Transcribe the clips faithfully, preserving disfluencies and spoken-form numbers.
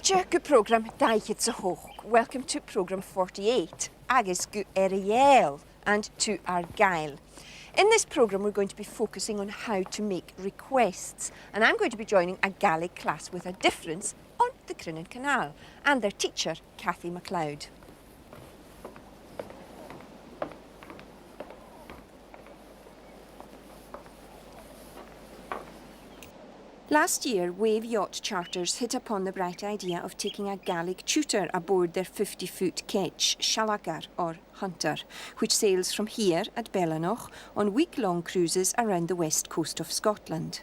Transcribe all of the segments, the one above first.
Deoch gu prògram dà fhichead 's a h-ochd. Welcome to programme forty-eight, agus gu Earra-Ghàidheal and to Argyll. In this programme, we're going to be focusing on how to make requests, and I'm going to be joining a Gaelic class with a difference on the Crinan Canal and their teacher, Cathy MacLeod. Last year, Wave Yacht Charters hit upon the bright idea of taking a Gaelic tutor aboard their fifty-foot ketch, Sealgair, or Hunter, which sails from here at Bellennoch on week-long cruises around the west coast of Scotland.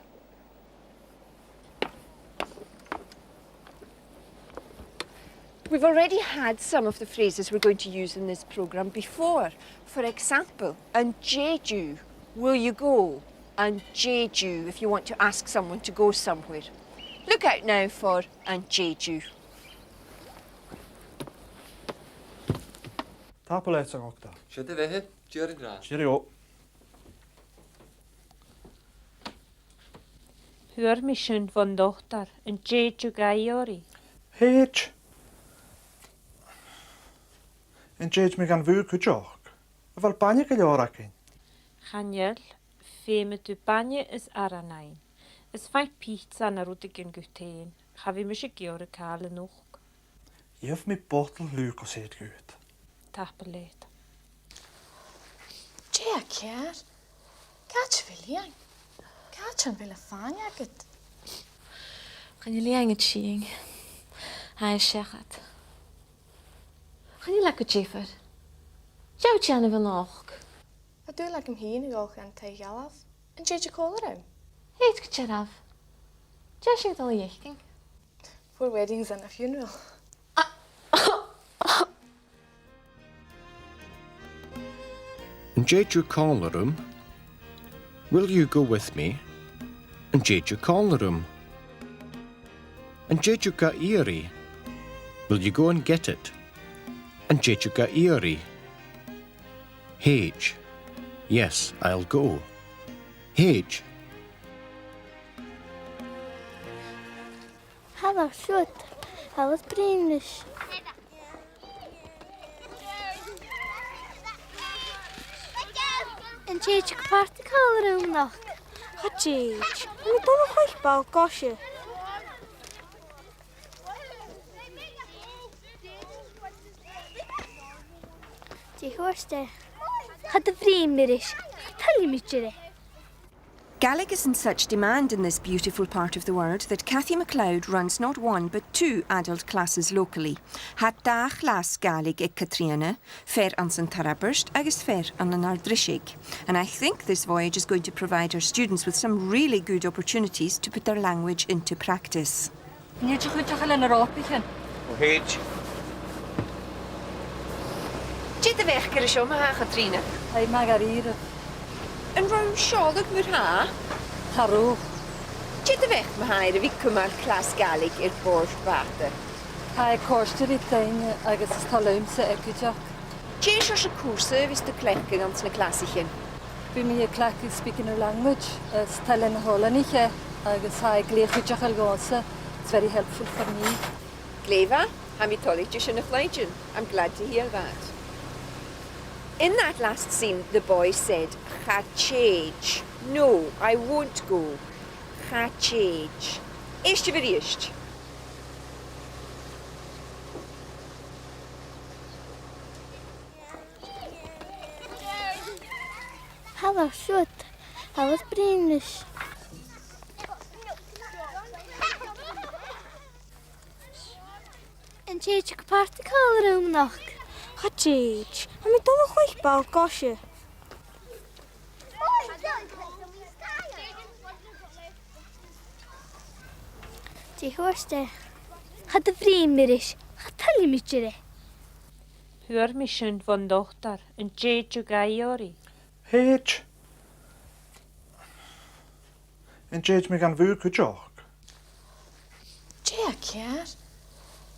We've already had some of the phrases we're going to use in this programme before. For example, an tèid thu, will you go? An tèid thu, if you want to ask someone to go somewhere. Look out now for an tèid thu. Tapadh leat, a Dhoctair. Siuthad a-rithist, dìreach an-dràsta. Cheerio. Fhuair mi sin bhon dotair, an tèid thu ga iarraidh? Thèid. An tèid mi dhan bhùth cuideachd? A bheil bainne gu leòr againn? Chan eil, feumaidh tu bainne is aran fhaighinn. Is faigh pizza no rudeigin dhut fhèin, cha bhi mise ag iarraidh càil a-nochd. Gheibh mi botal Lucozade dhut. Tapadh leat. Dè tha ceàrr? Càit a bheil Iain? Càit a bheil am fàinne agad? Chan eil Iain a' tighinn. Tha e seachad. Chan eil e gu diofar. Dè tha thu a' dèanamh a-nochd? Tha dùil agam fhìn a dhol dhan taigh-dhealbh. An tèid thu còmhla rium? Thèid gu dearbh. Dè tha sinn a' dol a dh'fhaicinn? Four weddings and a funeral. An tèid thu còmhla rium? Will you go with me? An tèid thu còmhla rium? An tèid thu ga iarraidh? Will you go and get it? An tèid thu ga iarraidh? Thèid. Yes, I'll go. Thèid. Halò, siud. Thalla 's bruidhinn ris. An tèid thu gu pàrtaidh còmhla rium a-nochd? Cha tèid. Tha mi a' dol a chluich ball-coise. Dè thuirt e? Cha do bhruidhinn mi ris. Cha toil leam idir e. Gaelic is in such demand in this beautiful part of the world that Cathy MacLeod runs not one but two adult classes locally. Tha dà chlas Gàidhlig aig Catrìona, fear anns an Tarbairt agus fear ann an Àird Bhriseig. And I think this voyage is going to provide our students with some really good opportunities to put their language into practice. Nì sinn cuideachadh leis na ròpaichean. Ò, thèid. Dè do bheachd air a seo ma-thà, a Chatrìona? Tha i math dha-rìribh. An robh thu seòladh mar-thà? Cha robh. Dè do bheachd ma-thà air a bhith a' cumail clas Gàidhlig air bòrd bàta? Tha e a' còrdadh ri daoine agus is toil leamsa e cuideachd. Dè seòrsa cùrsa a bhios tu a' cleachdadh anns na clasaichean? Bidh mi a' cleachdadh speaking a language, is toil leis na h-oileanaich e, agus tha e glè chuideachail dhòmhsa. It's very helpful for me. Glè mhath, tha mi toilichte sin a chluinntinn. I'm glad to hear that. In that last scene, the boy said, "Cha tèid." No, I won't go. Cha tèid. Èistibh a-rithist. Halò, siud. Thalla 's bruidhinn ris. An tèid thu gu pàrtaidh còmhla rium a-nochd? Cha tèid. Tha mi a' dol a chluich ball-coise. Dè thuirt e? Cha do bhruidhinn mi ris. Cha toil leam idir e. Fhuair mi sin bhon dotair, an tèid thu ga iarraidh? Thèid. An tèid mi dhan bhùth cuideachd? Dè tha ceàrr?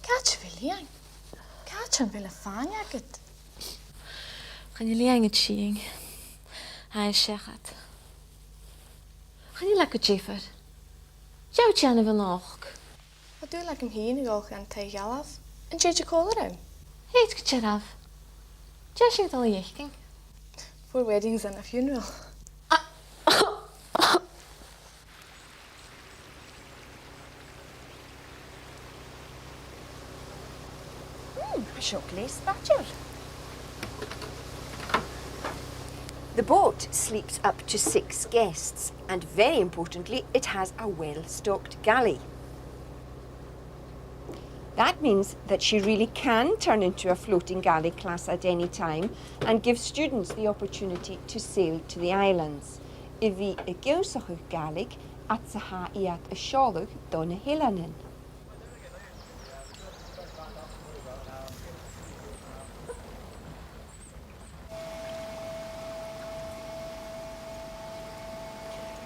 Càit a bheil Iain? Càit a bheil am fàinne agad? Chan eil Iain a' tighinn. Tha e seachad. Chan eil e gu diofar. Dè tha thu a' dèanamh a-nochd? Tha dùil agam fhìn a dhol dhan taigh-dhealbh. An tèid thu còmhla rium? Thèid gu dearbh. Dè tha sibh a' dol a dh'fhaicinn? Four weddings and a funeral. Mm, tha seo glè spaideil. The boat sleeps up to six guests, and very importantly, it has a well-stocked galley. That means that she really can turn into a floating Gaelic class at any time and give students the opportunity to sail to the islands. A bhith ag ionnsachadh Gàidhlig, fhad 's a tha iad a' seòladh do na h-eileanan.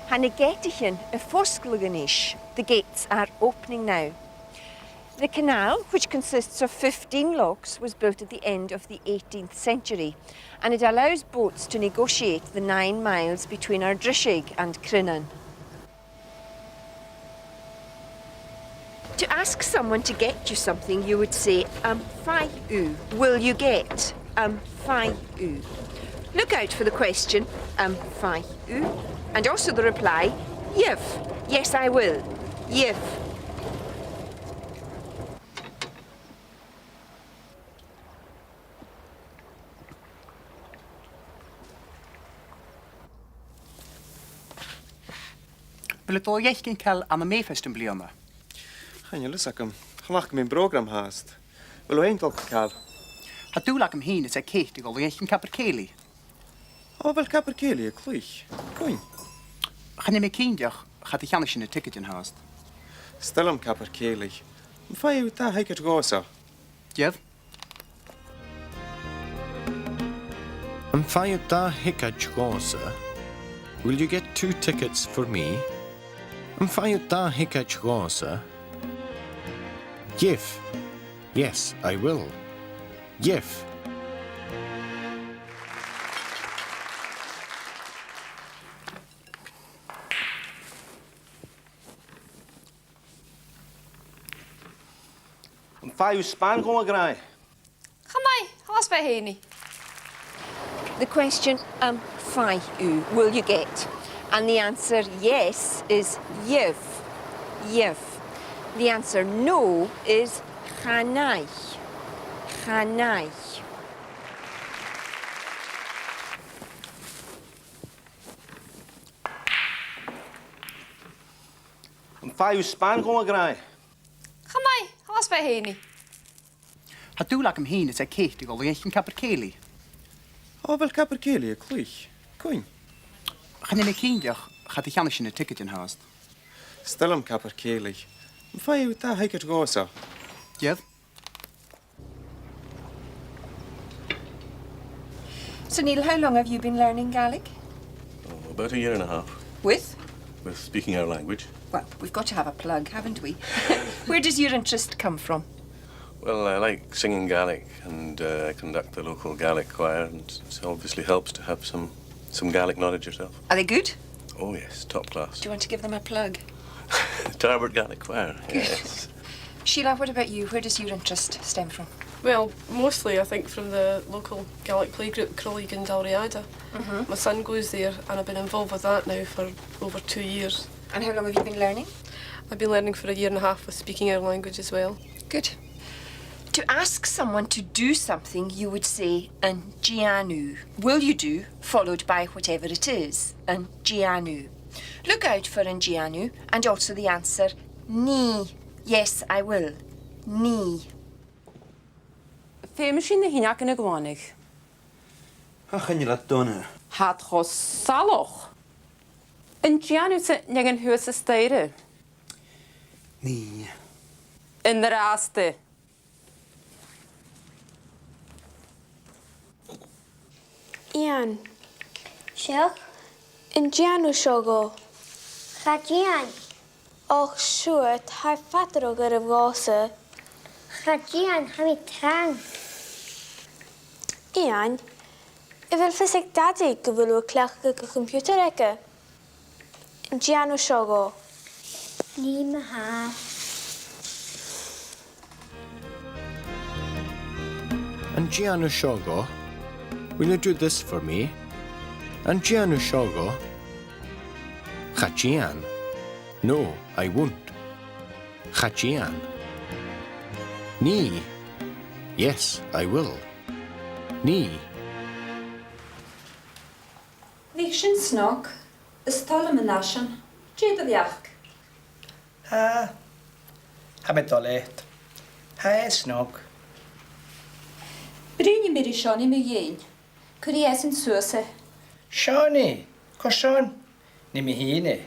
Tha na geataichean a' fosgladh a-nis. The gates are opening now. The canal, which consists of fifteen locks, was built at the end of the eighteenth century, and it allows boats to negotiate the nine miles between Ardrishaig and Crinan. To ask someone to get you something, you would say, "Am faigh thu?" Will you get? Am faigh thu? Look out for the question, "Am faigh thu?" And also the reply, "Gheibh." Yes, I will. Gheibh. A bheil thu a' dol a dh'fhaicinn Cathal ann am Mayfest am-bliadhna? Chan eil fhios agam. Chan fhaca mi am prògram fhathast. A bheil thu fhèin a' dol gu Cathal? Tha dùil agam fhìn is Kate a dhol a dh'fhaicinn Capercaillie. Ò, a bheil Capercaillie a' cluich? Cuin? Chan eil mi cinnteach, cha do cheannaich sinn na tiogaidean fhathast. 'S toil leam Capercaillie. Am faigh thu dà thiogaid dhòmhsa? Gheibh. Am faigh thu dà thiogaid dhòmhsa? Will you get two tickets for me? Am faigh thu dà thiogaid dhòmhsa? Gheibh. Yes, I will. Gheibh. Am faigh thu spàin dhomh, a ghràidh? Chan fhaigh, tha e nas fheàrr fhèin. The question, am faigh thu, will you get? And the answer yes is gheibh, gheibh. The answer no is chan fhaigh, chan fhaigh. Am faigh thu spàin dhomh, a ghràidh? Chan fhaigh, tha e nas fheàrr fhèin. Tha dùil agam fhìn is Kate a dhol a dh'fhaicinn Capercaillie. Ò, a bheil Capercaillie a' cluich? Cuin? Chan eil mi cinnteach, cha do cheannaich sinn na tiogaidean fhathast. 'S toil leam Capercaillie. Am faigh thu dà thiogaid dhòmhsa? Gheibh. So, Neil, how long have you been learning Gaelic? Oh, about a year and a half. With? With Speaking Our Language. Well, we've got to have a plug, haven't we? Where does your interest come from? Well, I like singing Gaelic, and, uh, I conduct the local Gaelic choir, and it obviously helps to have some, some Gaelic knowledge yourself. Are they good? Oh, yes, top class. Do you want to give them a plug? Tarbert Gaelic Choir, yes. Sheila, what about you? Where does your interest stem from? Well, mostly, I think, from the local Gaelic playgroup, Cròileagan Dàl Riada. Mm-hmm. My son goes there, and I've been involved with that now for over two years. And how long have you been learning? I've been learning for a year and a half with Speaking Our Language as well. Good. To ask someone to do something, you would say, an dèan thu. Will you do, followed by whatever it is. An dèan thu. Look out for an dèan thu and also the answer nì. Yes, I will. Nì. Feumaidh sinn na h-uinneagan a ghlanadh. Ach chan eil iad dona. Tha iad cho salach. An dèan thusa an fheadhainn shuas an staidhre? Nì. An-dràsta. Iain. Seadh? An dèan thu seo dhomh? Cha dèan. Och, siuthad, tha e fada ro dhoirbh dhòmhsa. Cha dèan, tha mi trang. Iain, a bheil fios aig Dadaidh gu bheil thu a' cleachdadh a' choimpiutair aige? An dèan thu seo dhomh? Nì ma-thà. An dèan thu seo dhomh? Will you do this for me? An dèan thu seo dhomh? Cha dèan. No, I won't. Cha dèan. Nì. Yes, I will. Nì. Bhiodh sin snog. Is toil leam an ath sin. Dè do bheachd? Tha. Tha mi a' dol leat. Tha e snog. Bruidhnidh mi ri Seonaidh mu dheidhinn. Cuiridh esan suas e. Seonaidh, carson? Nì mi fhìn e.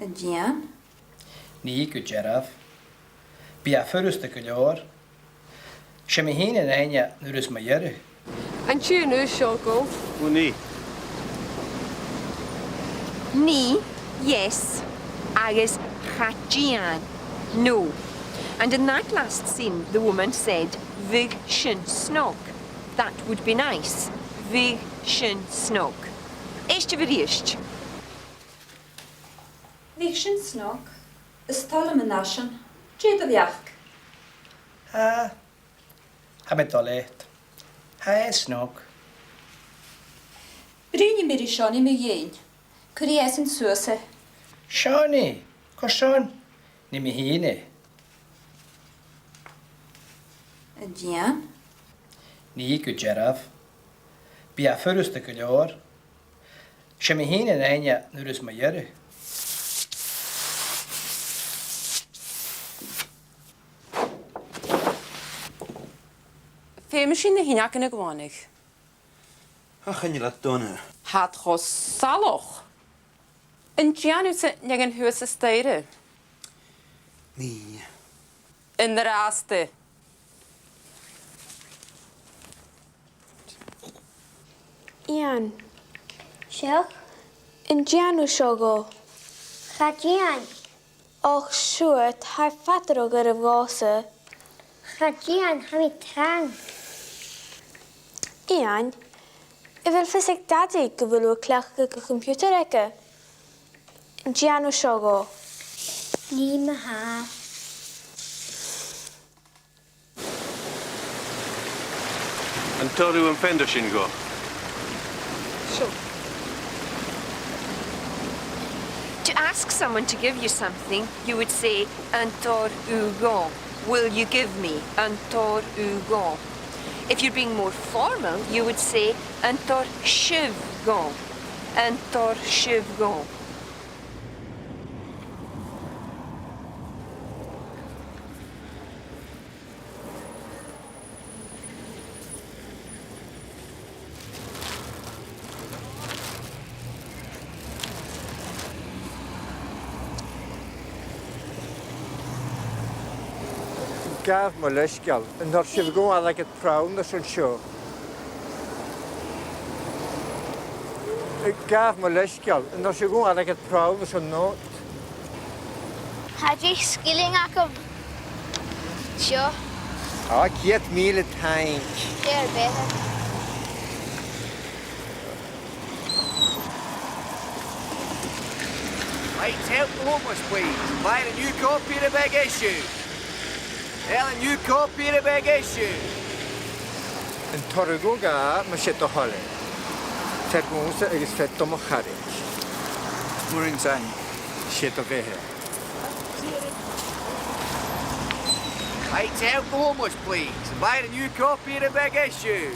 An dèan? Nì gu dearbh. Bidh e furasta gu leòr. 'S e mi fhìn a rinn e nuair a bha mi ag iarraidh. An dèan thu seo dhomh? Ò, nì. Nì, yes, agus cha dèan, no. And in that last scene, the woman said, "Bhiodh sin snog." That would be nice. Bhiodh sin snog. Èistibh a-rithist. Bhiodh sin snog. Is toil leam an ath sin. Dè do bheachd? Tha. Tha mi a' dol leat. Tha e snog. Bruidhnidh mi ri Seonaidh mu dheidhinn. Cuiridh esan suas e. Seonaidh, carson? Nì mi fhìn e. An dèan? Nì gu dearbh. Bidh e furasta gu leòr. 'S e mi fhìn a rinn e nuair a bha mi ag iarraidh. Feumaidh sinn na h-uinneagan a ghlanadh. Ach chan eil iad dona. Tha iad cho salach. An dèan thusa an lèine shuas an staidhre? Nì. An-dràsta. Iain. Seadh? An dèan thu seo dhomh? Cha dèan. Och, siuthad, tha e fada ro dhoirbh dhòmhsa. Cha dèan, tha mi trang. Iain, a bheil fios aig Dadaidh gu bheil thu a' cleachdadh a' choimpiutair aige? An dèan thu seo dhomh? Nì ma-thà. An toir thu am fender sin dhomh? Sure. To ask someone to give you something, you would say, "An toir thu dhomh?" Will you give me? An toir thu dhomh? If you're being more formal, you would say, "An toir sibh dhomh?" An toir sibh dhomh? Gabh mo leisgeul, an toir sibh dhomh airgead pronn airson seo? Gabh mo leisgeul, an toir sibh dhomh airgead pronn airson not? Tha deich sgillinn agam. Seo. Ach ceud mìle taing. Ceud mìle. Right, help the homeless, please. Buy a new copy of the big issue. Buy a new copy of the big issue. An toir thu dhomh dà, mas e do thoil e? Fear dhòmhsa agus fear do mo charaid. Mòran taing. 'S e do bheatha. Right, help the homeless, please. Buy a new copy of the big issue.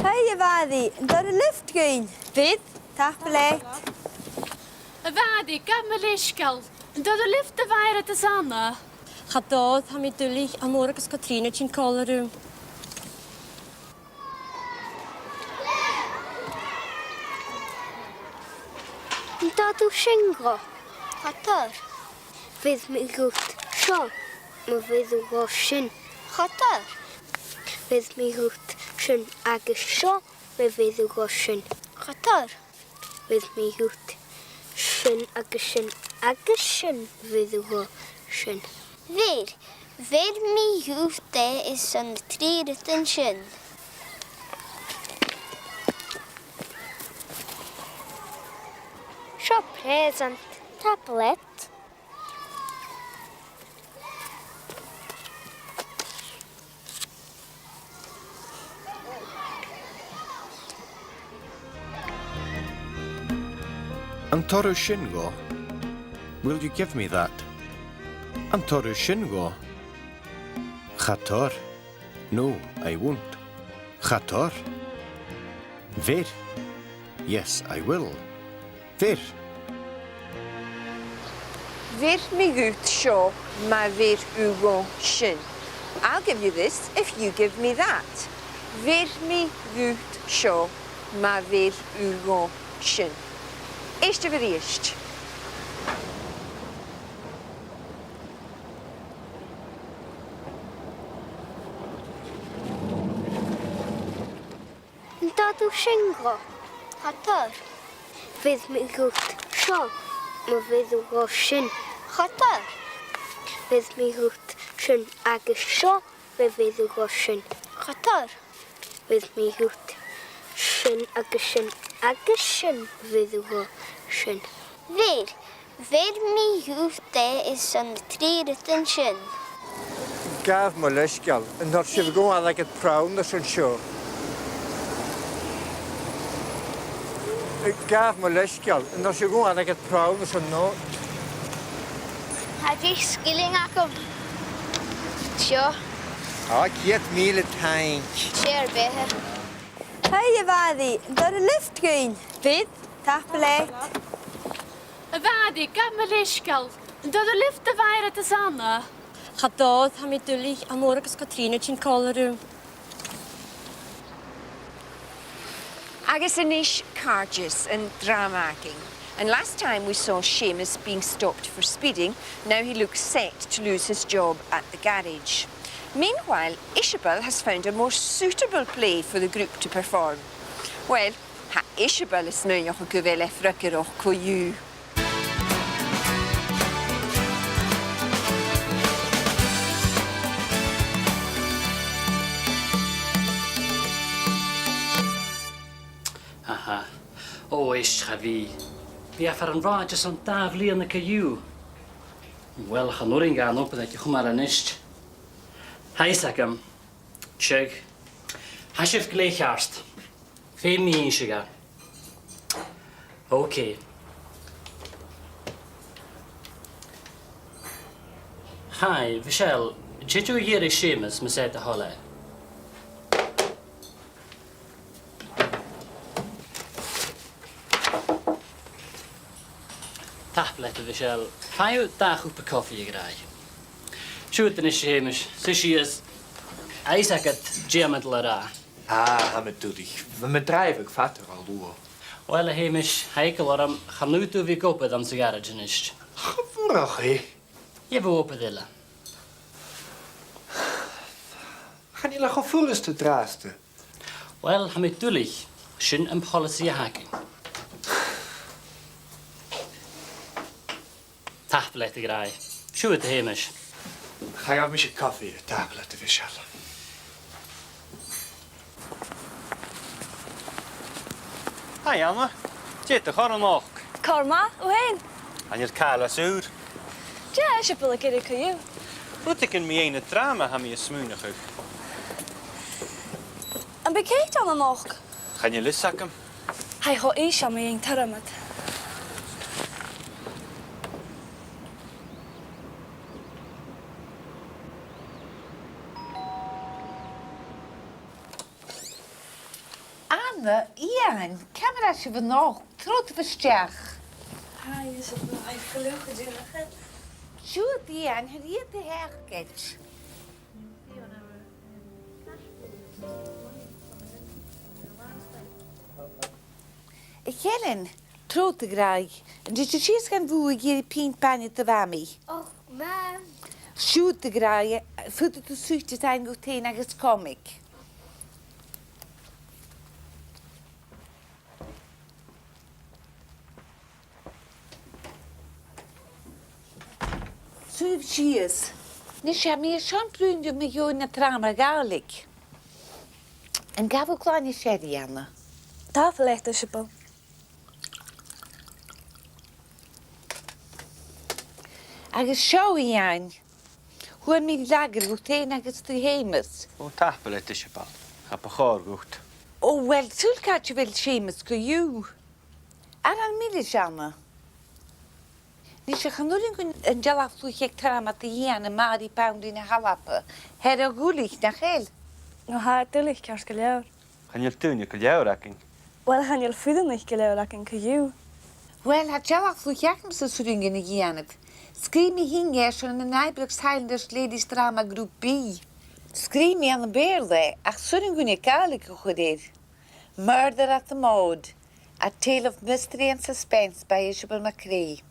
Hey, a Mhàiri, an toir thu lift dhuinn? Bheir, tapadh leat. A Mhàiri, gabh mo leisgeul, an toir thu lift do Mhairead is Anna? Cha toir, tha mi duilich, tha Mòrag agus Catrìona a' tighinn còmhla rium. An toir thu sin dhomh? Cha toir. Bheir mi dhut seo, ma bheir thu dhomh sin. Cha toir. Bheir mi dhut sin agus seo, ma bheir thu dhomh sin. Cha toir. Bheir mi dhut sin agus sin agus sin, ma bheir thu dhomh sin. Bheir, bheir mi dhut e airson na trì rudan sin. Seo present. Tapadh leat. An toir thu sin dhomh? Will you give me that? An toir thu sin dhomh? Cha toir. No, I won't. Cha toir. Bheir. Yes, I will. Bheir. Bheir mi dhut seo ma bheir thu dhomh sin. I'll give you this if you give me that. Bheir mi dhut seo ma bheir thu dhomh sin. Èistibh a-rithist. An toir thu sin dhomh? Cha toir. Bheir mi dhut seo ma bheir thu dhomh sin. Cha toir. Bheir mi dhut sin agus seo ma bheir thu dhomh sin. Cha toir. Bheir mi dhut sin agus sin agus sin ma bheir thu dhomh sin. Bheir. Bheir mi dhut e airson na trì rudan sin. Gabh mo leisgeul, an toir sibh dhomh airgead pronn airson seo? Gabh mo leisgeul, an toir sibh dhomh airgead pronn airson not? Tha deich sgillinn agam. Seo. Ò, ceud mìle taing. 'S e ur beatha. Hey, a Mhàiri, an toir thu lift dhuinn? Bheir. Tapadh leat. A Mhàiri, gabh mo leisgeul. An toir thu lift do Mhàiri is Anna? Cha toir, tha mi duilich, tha Mòrag agus Catrìona a' tighinn còmhla rium. Agus a-nis Càirdeas, an dràma againn. And last time we saw Seumas being stopped for speeding, now he looks set to lose his job at the garage. Meanwhile, Iseabail has found a more suitable play for the group to perform. Well, tha Iseabail a' smaoineachadh gu bheil e freagarrach co-dhiù. Aha. Ò, èist, cha bhi. Bha e far an rathaid airson dà bhliadhna co-dhiù. Uill, chan urrainn dha an obair aige a chumail a-nis. Tha fhios agam. Seadh. Tha sibh glè cheart. Feumaidh mi innse dha. Ok. Hi, Mhichelle, dè tha thu ag iarraidh, a Seumas, mas e do thoil e? Tapadh leat, a Mhichelle. Feumaidh tu dà chupa cofaidh, a ghràidh. Siuthad a-nis, a Sheumais, suidh sìos. Tha fhios agad dè tha mi a' dol a ràdh. Ah, tha mi duilich. Bha mi a' dràibheadh fada ro luath. Uill, a Sheumais, tha eagal orm, chan fhaod thu a bhith ag obair anns a' gharaids a-nis. Cha mhòr ach e. Gheibh thu obair eile. Chan eil e cho furasta an-dràsta. Uill, tha mi duilich, sin am poileasaidh a th' againn. Tapadh leat, a ghràidh. Siuthad, a Sheumais. Cha ghabh mise cofaidh, tapadh leat, a Mhichelle. Hi, Anna. Dè tha còir a-nochd? Còir math, thu fhèin? Chan eil càil às ùr. Dè tha Iseabail ag iarraidh co-dhiù? Rudeigin mu dheidhinn an dràma, tha mi a' smaoineachadh. Am bi Kate ann a-nochd? Chan eil fhios agam. Tha i cho ìosal mu dheidhinn Tormod. Anna, Iain, ciamar a tha sibh a-nochd? Trobhadaibh a-steach. Hi, Iseabail. Tha i fliuch, a Dhonnchaidh. Siuthad, Iain, thoir dhìot a sheacaid. A Helen, trobhad, a ghràidh, an tèid thu sìos dhan bhùth ag iarraidh pinnt bainne do Mhamaidh? Och, Mam. Siuthad, a ghràidh, faodaidh tu suiteas fhaighinn dhut fhèin agus comic. Suidhibh sìos. A-nis, tha mi airson bruidhinn riut mu dheidhinn an dràma Gàidhlig. An gabh thu glainne sherry, Anna? Tapadh leat, Iseabail. Agus seo Iain. Fhuair mi lager dhut fhèin agus do Sheumas. Ò, tapadh leat, Iseabail. Cha bu chòir dhut. Ò, uill, saoil càit a bheil Seumas co-dhiù? Aran milis, Anna. Nise, chan urrainn dhuinn an dealbh-chluich aig Tormod a dhèanamh, Màiri Pound na h-Alba. Tha e ro dhuilich, nach eil? Ò, tha e duilich, ceart gu leòr. Chan eil daoine gu leòr againn. Uill, chan eil fireannaich gu leòr againn co-dhiù. Uill, tha dealbh-chluich agamsa as urrainn dhuinn a dhèanamh. Sgrìobh mi fhìn e airson an Ibrox Highlanders Ladies Drama Group B. Sgrìobh mi ann am Beurla e, ach 's urrainn dhuinn Gàidhlig a chur air. Murder at the Mòd, A Tale of Mystery and Suspense by Iseabail MacRae.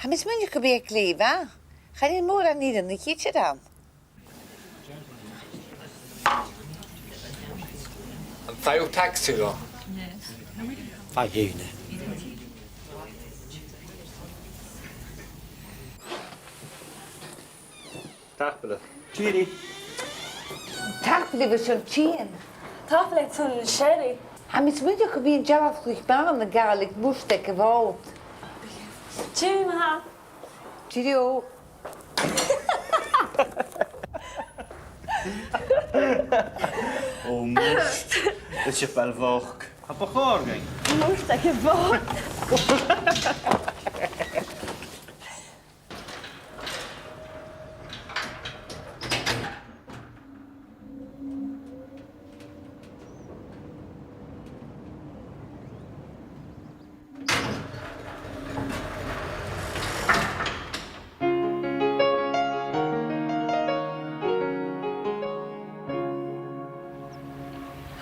Tha mi a' smaoineachadh gum bi e glè mhath. Chan eil mòran fhireannaich idir ann. Am faigh thu tagsa dhomh? Faigh dhuinn e. Tapadh leibh. Tìoraidh. Tapadh leibh airson tighinn. Tapadh leibh airson an sherry. Tha mi a' smaoineachadh gum bi an dealbh-chluich math ann an Gàidhlig, Murt aig a' Mhòd. Tìoraidh ma-thà. Tìoraidh. Ò, murt. Iseabail bhochd. Cha bu chòir dhuinn. Murt aig a' Mhòd.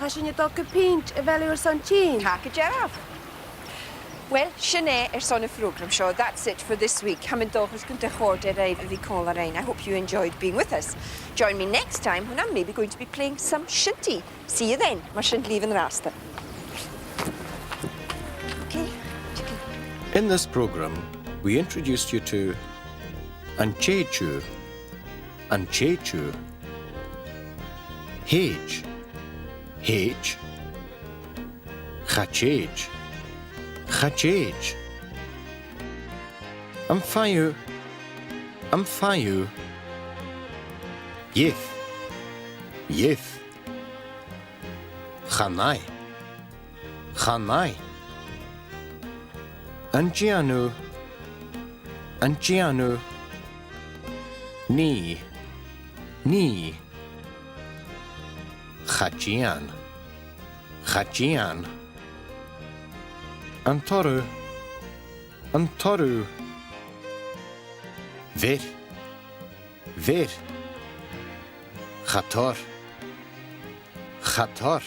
Tha sinn a' dol gu peant, a bheil thu airson tighinn? Tha gu dearbh. Uill, sin e airson a' phrògram seo. That's it for this week. Tha mi an dòchas gun do chòrd e ribh a bhith còmhla rinn. I hope you enjoyed being with us. Join me next time when I'm maybe going to be playing some shinty. See you then. Mar sin leibh an-dràsta. Okay. In this programme, we introduced you to an tèid thu, an tèid thu. Thèid, thèid. Cha tèid, cha tèid. Am faigh thu, am faigh thu. Gheibh, gheibh. Chan fhaigh, chan fhaigh. An dèan thu, an dèan thu. Nì, nì. Cha dèan, cha dèan. An toir thu, an toir thu. Bheir, bheir. Cha toir, cha toir.